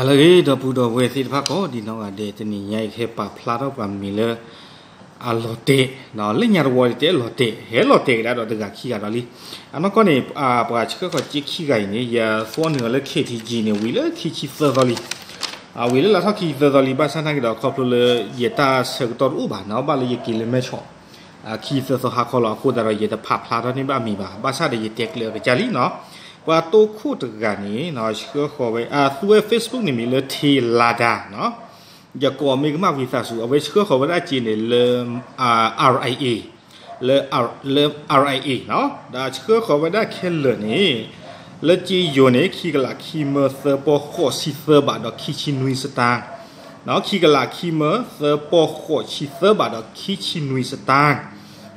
ဟါလၢအဂ့ၤ ဒီပုၢ်ဒီဝဲၢ်သ့ၣ်တဖၣ်ကိးဒံးနီၢ်ဂၤဒဲး, တနံၤညါအံၤကဟဲပာ်ဖျါထီၣ်ပှၤမံၤလၢ အလီၤတဲာ်, လၢညါတဝီၤတဲလီၤတဲာ် ဟဲလီၤတဲာ်ကဒါဒီးတဂၤခံဂၤဒီးလံ. အနီၢ်ကီၢ်န့ၣ် ပှၤဆှၢဃီၤစ့ခံဂၤအံၤန့ၣ် ယသွီနုာ်အီၤလၢ ခ့ထံကံ န့ၣ် ဝံၤလၢခံဆံသၢသီလံ. ဝံၤလၢလါထီၣ်ခံဆံသၢသီလံ ဘၣ်ဆၣ်နာ်က့ဒီး ခီဖျိလၢ ယတၢ်ဆၢကတီၢ်တအိၣ်ဘၣ်နီၤ, ဘၣ်လၢယက့ၤလၢမဲၢ်ဆီး ခံဆံသၢသီဟါခီလီၤ. အဃိသတးဒီး ယတဖးဖျါထီၣ်န့ၢ်ဘၣ်မံၤဘၣ်, ဘၣ်ဆၣ်ဒီးယတဲကျၢၤအကစၢ်လံနီၤ. ပှၤတိခိၣ်တဂၤန့ၣ် ဆှၢဃီၤဝဲ သူဝဲ Facebook န့ၣ်မံၤလၢ ထ့လၤဒါ နီၤ. ယကိးမ့ၢ်ကမၣ်ဝံသးစူၤ, အဝဲဆှၢဃီၤဝဲဒၣ်စ့န့ၣ်လၢ RIA လၢ လၢ RIA နီၤ, ဒီးဆှၢဃီၤဝဲဒၣ်ခဲလၢာ်န့ၣ် လၢစ့ယိၤန့ၣ် ခံကလးခံမၢသၢပီၢ်ဃိးဆံသၢဘးဒီးခံဆံနွံစတၢ်, ခံကလးခံမၢသၢပီၢ်ဃိးဆံသၢဘးဒီးခံဆံနွံစတၢ်,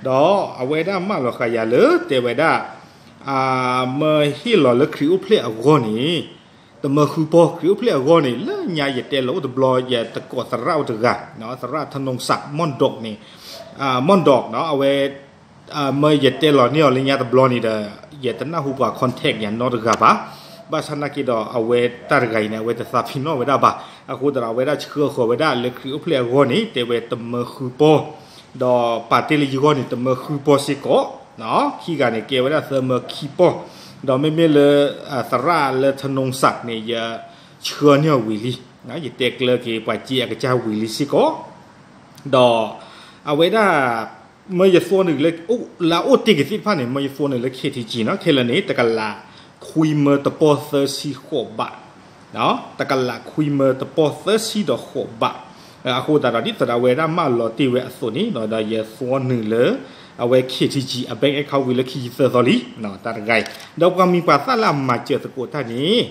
ဒီးအဝဲဒၣ်မၢလီၤဃာ်ယၤလၢတဲဝဲဒၣ် မၢဟ့ၣ်လီၤလၢခရံာ်အိၣ်ဖျဲၣ်အဂီၢ်န့ၣ် တမၢဃုပီၢ်, ခရံာ်အိၣ်ဖျဲၣ်အဂီၢ်န့ၣ် လၢညါယတဲလီၤအိၣ်တဘျီ ယတကိးသရၣ်အိၣ်တဂၤ, သရၣ်ထနူစး မီၣ်ဒီးန့ၣ်, မီၣ်ဒီးနီၤ, အဝဲ မၢယတဲလီၤန့ၢ်အီၤလၢညါတဘျီန့ၣ်ဒီး ယတနၢ်ဟူပှၤ contact ယၤနီတဂၤဘၣ်. ဘၣ်ဆၣ်နာ်က့ဒီး အဝဲတၢ်တဂၤအံၤန့ၣ် အဝဲတသးဖံးနီၣ်ဝဲဒၣ်ဘၣ်. အဃိသတးဒီး အဝဲဒၣ်ဆှၢဃီၤဝဲဒၣ်လၢခရံာ်အိၣ်ဖျဲၣ်အဂီၢ်န့ၣ် တဲဝဲတမၢဃုပီၢ်, ဒီးပာ်တ့ၢ်လၢယဂီၢ်န့ၣ် တမၢဃုပီၢ်စ့ၢ်ကီး, ခံဂၤန့ၣ် ကဲဝဲဒၣ်သၢမၢခံပီၢ်, ဒီးမ့မ့ၢ်လၢ သရၣ်လၢထနူစးန့ၣ် ယဆှၢန့ၢ်အီၤဝံၤလံ, ယတဲကျၢၤက့ၤပှၤစ့အကစၢ်ဝံၤလံစ့ၢ်ကီး, ဒီးအဝဲဒၣ် မၢယသွီနုာ်လၢ လၢအအိၣ်တ့ၢ်က့ၤသ့ၣ်တဖၣ်န့ၣ် မၢယသွီနုာ်လၢ ခ့ထံကံ နီၤ, ခဲလၢာ်န့ၣ် တကလးခွံမၢတပီၢ်သၢဆံဃိးဘး, တကလးခွံမၢတပီၢ်သၢဆံဒီးဃိးဘး, အဃိသတးဒီး ဒ်သိးဒီးအဝဲဒၣ်မၢလီၤတ့ၢ်ဝဲအသိးန့ၣ် ဒီးယသွီနုာ်လၢ အဝဲ ခ့ထံကံ အ bank account ဝံၤလၢခံဆံသၢသီလံ, တၢ်တဂၤအံၤ, ဒီးပှၤမံၤပှၤသၣ်လၢအမၤစၢၤသကိးတၢ်န့ၣ်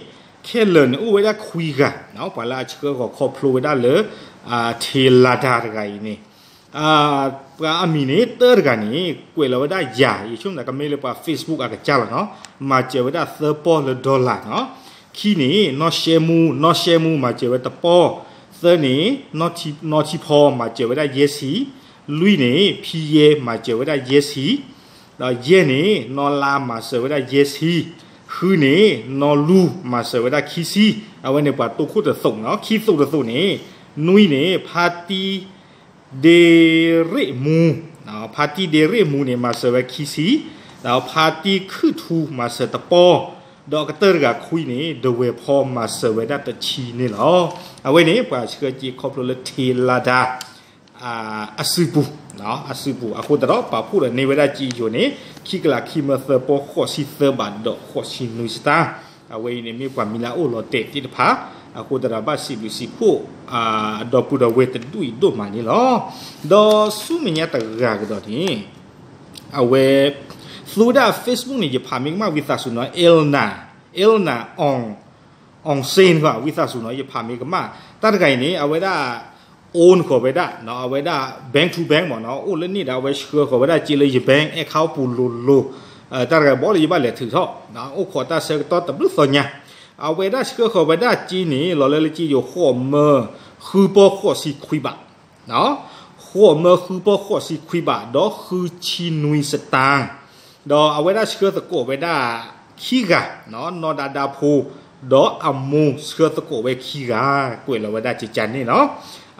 ခဲလၢာ်န့ၣ် အိၣ်ဝဲဒၣ်ခွံဂၤ, ပှၤလၢအဆှၢဃီၤခီဖျိဝဲဒၣ်လၢ ထ့လၤဒါ တဂၤအံၤန့ၣ် ပှၤအမံၤန့ၣ် တၢတဂၤန့ၣ် ကွဲးလီၤဝဲဒၣ်ယၤ, ယဆိကမိၣ်ကမ့ၢ်လၢပှၤ Facebook အကစၢ်လီၤနီၤ, မၤစၢၤဝဲဒၣ်သၢပီၢ်လၢ dollar နီၤ, ခံန့ၣ် နီၢ်ရှဲမူ, နီၢ်ရှဲမူ မၤစၢၤဝဲတပီၢ်, သၢန့ၣ် နီၢ်ထံဖီ မၤစၢၤဝဲဒၣ်ယဲၢ်ဆံ, လွံၢ်န့ၣ် ဖံယဲ မၤစၢၤဝဲဒၣ်ယဲၢ်ဆံ, ဒီးယဲၢ်န့ၣ် နီၢ်လါ မၤစၢၤဝဲဒၣ်ယဲၢ်ဆံ, ဃုန့ၣ် နီၢ်လူ မၤစၢၤဝဲဒၣ်ခံဆံ, အဝဲန့ၣ်ပှၤတိခိၣ်တသိးနီၤ, ခံသိးတသိးန့ၣ်, နွံန့ၣ် ဖါတံၢ် ဒ့ရ့ၣ်မူ, ဖါတံၢ်ဒ့ရ့ၣ်မူန့ၣ် မၤစၢၤဝဲခံဆံ, ဒီးဖါတံၢ်ခုၣ်ထူ မၤစၢၤတပီၢ်, ဒီးကတၢၢ်တဂၤခွံန့ၣ် ဒဝဲၢ်ဖီ မၤစၢၤဝဲဒၣ်တဆံန့ၣ်လီၤ. အဝဲန့ၣ် ပှၤဆှၢစ့ခီဖျိလၢထ့လၤဒါ အစုပူၤ, အစုပူၤ, အဃိသတးဒီး ပာ်ဖှိၣ်ဒီးန့ၢ်ဝဲဒၣ်စ့ယိၤန့ၣ် ခံကလးခံမၢသၢပီၢ်ဃိးဆံသၢဘးဒီးဃိးဆံနွံစတၢ်, အဝဲအံၤန့ၣ်မ့ၢ်ပှၤမံၤလၢအအိၣ်လီၤတဲာ်သ့ၣ်တဖၣ်, အဃိသတးဒီးဘၣ်စံးဘျုးစံးဖှိၣ် ဒီပုၢ်ဒီဝဲၢ်တဒူၣ်အံၤဒိၣ်မးန့ၣ်လီၤ. ဒီးဆူမဲာ်ညါတဂၤကဒီးန့ၣ် အဝဲ သူဝဲဒၣ် Facebook န့ၣ် ယဖးမ့ၢ်ကမၣ်ဝံသးစူၤနီၤ, Elna, Elna Ong, Ong Sen ဝံသးစူၤနီၤ, ယဖးမ့ၢ်ကမၣ်, တၢ်တဂၤအံၤန့ၣ် အဝဲဒၣ် own ဃီၤဝဲဒၣ် အဝဲဒၣ် bank to bank မ့ၢ်နီၤ, အိၣ်လၢန့ၣ်ဒီး အဝဲဆှၢဃီၤဝဲဒၣ်စ့လၢယ bank account ပူၤလိၤလိၤ, တၢ်တဂၤဘီလၢယဘၣ်လဲၤထုးထီၣ်, အိၣ်ခိးတၢ်ဆၢကတီၢ်တဘျုးသီညါ, အဝဲဒၣ်ဆှၢဃီၤဝဲဒၣ်စ့န့ၣ် လီၤလၢလၢက့ယိၤ ဃိးမၢ ဃုပီၢ်ဃိးဆံခွံဘး ဃိးမၢဃုပီၢ်ဃိးဆံခွံဘး ဒီးဃုဆံနွံစတၢ်, ဒီးအဝဲဒၣ်ဆှၢသကိးဝဲဒၣ်ခံဂၤ, နီၢ်ဒါဒါဖိ ဒီးအမိၢ်ဆှၢသကိးဝဲခံဂၤ, ကွဲးလီၤဝဲဒၣ်ကကန့ၣ်လီၤ.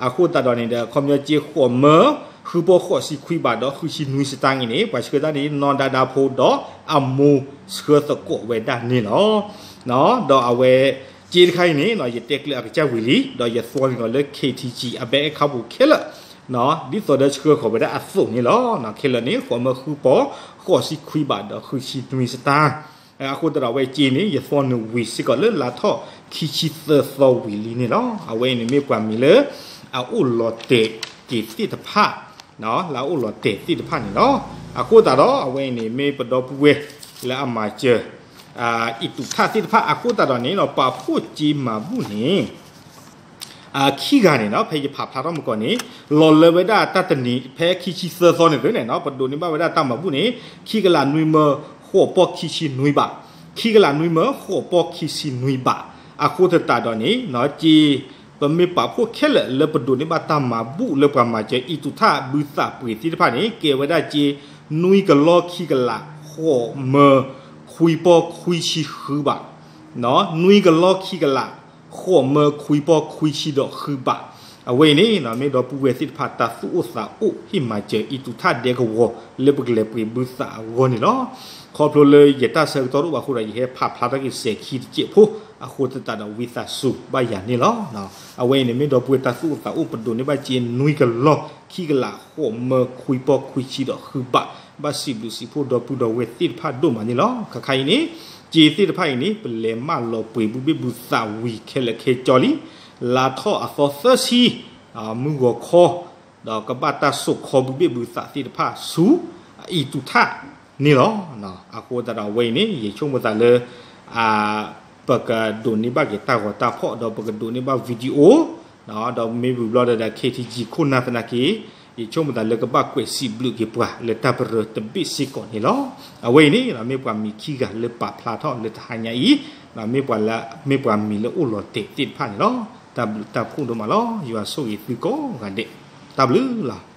အဃိသတးဒီးန့ၣ်ဒီး ခီပညီစ့ဃိးမၢ ဃုပီၢ်ဃိးဆံခွံဘး ဒီးဃုဆံနွံစတၢ်အံၤန့ၣ် ပှၤဆှၢတၢ်န့ၣ် နီၢ်ဒါဒါဖိ ဒီးအမိၢ်ဆှၢသကိးဝဲဒၣ်န့ၣ်လီၤ. ဒီးအဝဲ စ့တခါအံၤန့ၣ် ယတဲကျၢၤအကစၢ်ဝံၤလံ, ဒီးယသွီန့ၣ်လီၤလၢ ခ့ထံကံ အ bank account ပူၤခဲလၢာ်, ဒ်သိးဒီးဆှၢဃီၤဝဲဒၣ်အသိးန့ၣ်လီၤ. ခဲလၢာ်န့ၣ် ဃိးမၢဃုပီၢ်ဃိးဆံခွံဘး ဒီးဃုဆံနွံစတၢ်, အဃိသတးဒီးအဝဲစ့န့ၣ် ယသွီနုာ်ဝံၤစ့ၢ်ကီးလၢလါထီၣ်ခံဆံသၢသီဝံၤလံန့ၣ်လီၤ. အဝဲအံၤန့ၣ်မ့ၢ်ပှၤမံၤလၢ အအိၣ်လီၤတဲာ်က့ၤသ့ၣ်တဖၣ်, လၢအအိၣ်လီၤတဲာ်သ့ၣ်တဖၣ်န့ၣ်လီၤ. အဃိသတးဒီး အဝဲအံၤန့ၣ်မ့ၢ်ပဒီပုၢ်ဝဲၢ်လၢအမၤစၢၤ အံၣ်တူးထၣ်သ့ၣ်တဖၣ် အဃိသတးဒီးန့ၣ် ပာ်ဖှိၣ်စ့မၤဘူၣ်န့ၣ် ခံဂၤန့ၣ်နီၤ ဖဲယဖးဖျါထီၣ်မုၢ်ကီၢ်န့ၣ် လီၤလၢဝဲဒၣ်တၢ်တနံၤ ဖဲခံဆံသၢသီန့ၣ်သ့န့ၣ်နီၤ ပဒိးန့ၢ်ဘၣ်ဝဲဒၣ်တၢ်မၤဘူၣ်န့ၣ် ခံကလးနွံမၢဃိးပီၢ်ခံဆံနွံဘး, ခံကလးနွံမၢဃိးပီၢ်ခံဆံနွံဘး, အဃိသတးဒီးန့ၣ် က့ ပမ့ၢ်ပာ်ဖှိၣ်ခဲလၢာ်လၢပဒိးန့ၢ်ဘၣ်တၢ်မၤဘူၣ်လၢပှၤမၤစၢၤ အံၣ်တူးထၣ်ဘုသးပှ့ၤသ့ၣ်တဖၣ်န့ၣ် ကဲဝဲဒၣ်က့ နွံကလီၢ်ခံကလး ဃိးမၢ ခွံပီၢ်ခွံဆံဃုဘး နွံကလီၢ်ခံကလး ဃိးမၢခွံပီၢ်ခွံဆံဒီးဃုဘး, အဝဲအံၤန့ၣ် မ့ၢ်ဒီပုၢ်ဝဲၢ်သ့ၣ်တဖၣ်တၢ်သူၣ်အိၣ်သးအိၣ် ဟ့ၣ်မၤစၢၤအံၤသူၣ်ထၣ်ဒဲကဝီၤ လၢပကလဲၤပှ့ၤဘုသးအဂီၢ်န့ၣ်လီၤ. ခီဖျိလၢယတၢ်ဆၢကတီၢ်တအိၣ်ဘၣ်အဃိဒီး ယဟဲဖးဖျါထီၣ်က့ၤစဲးခံတစဲးဖိအဃိသတးဒီး ဝံသးစူၤဘၣ်ယၤန့ၣ်လီၤ. အဝဲအံၤန့ၣ် မ့ၢ်ဒီပုၢ်ဝဲၢ်တၢ်သူၣ်အိၣ်သးအိၣ် ပဒိးန့ၢ်ဘၣ်စ့နွံကလး ဃိးမၢခွံပီၢ်ခွံဆံဒီးဃုဘး, ဘၣ်စံးဘျုးစံးဖှိၣ်ဒီပုၢ်ဒီဝဲၢ်သ့ၣ်တဖၣ်ဒိၣ်မးန့ၣ်လီၤ. ခါခါအံၤန့ၣ် စ့သ့ၣ်တဖၣ်အံၤန့ၣ် ပလဲၤမၢလီၤပှ့ၤဘုဘ့ၣ်ဘုသးဝံၤခဲလၢာ်ခဲဆ့လံ, လါထီၣ်အသီသၢဆံ မုၢ်ဂီၤခီ ဒီးကဘၣ်တၢ်စိာ်ခီဘုဘ့ၣ်ဘုသးသ့ၣ်တဖၣ်ဆူ အံၤသူၣ်ထၣ်န့ၣ်လီၤ. အဃိသတးဒီးအဝဲအံၤန့ၣ် ယဆိကမိၣ်သးလၢ ပကဒိးန့ၢ်ဘၣ်က့ၤတၢ်ဂီၤတၢ်ဖီၣ် ဒီးပကဒိးန့ၢ်ဘၣ် video ဒီးမ့ၢ်ဝံၤဘျီဒီး KTG ခိၣ်နၢ်သနာ်က့ ယဆိကမိၣ်သးလၢကဘၣ်ကွဲးစံးဘျုးက့ၤပှၤလၢတၢ်ပရၢတဘ့ၣ်စ့ၢ်ကီးန့ၣ်လီၤ. အဝဲအံၤန့ၣ် မ့ၢ်ပှၤမံၤခံဂၤလၢပာ်ဖျါထီၣ်လၢတဟါညါအံၤ, မ့ၢ်ပှၤလၢ မ့ၢ်ပှၤမံၤလၢအိၣ်လီၤတဲာ်သ့ၣ်တဖၣ်န့ၣ်လီၤ. တၢ်ဘျုးတၢ်ဖှိၣ်ဒိၣ်မးလီၤ. ယွၤဆိၣ်ဂ့ၤသုကိးဂၤဒဲး, တၢ်ဘျုးလီၤ.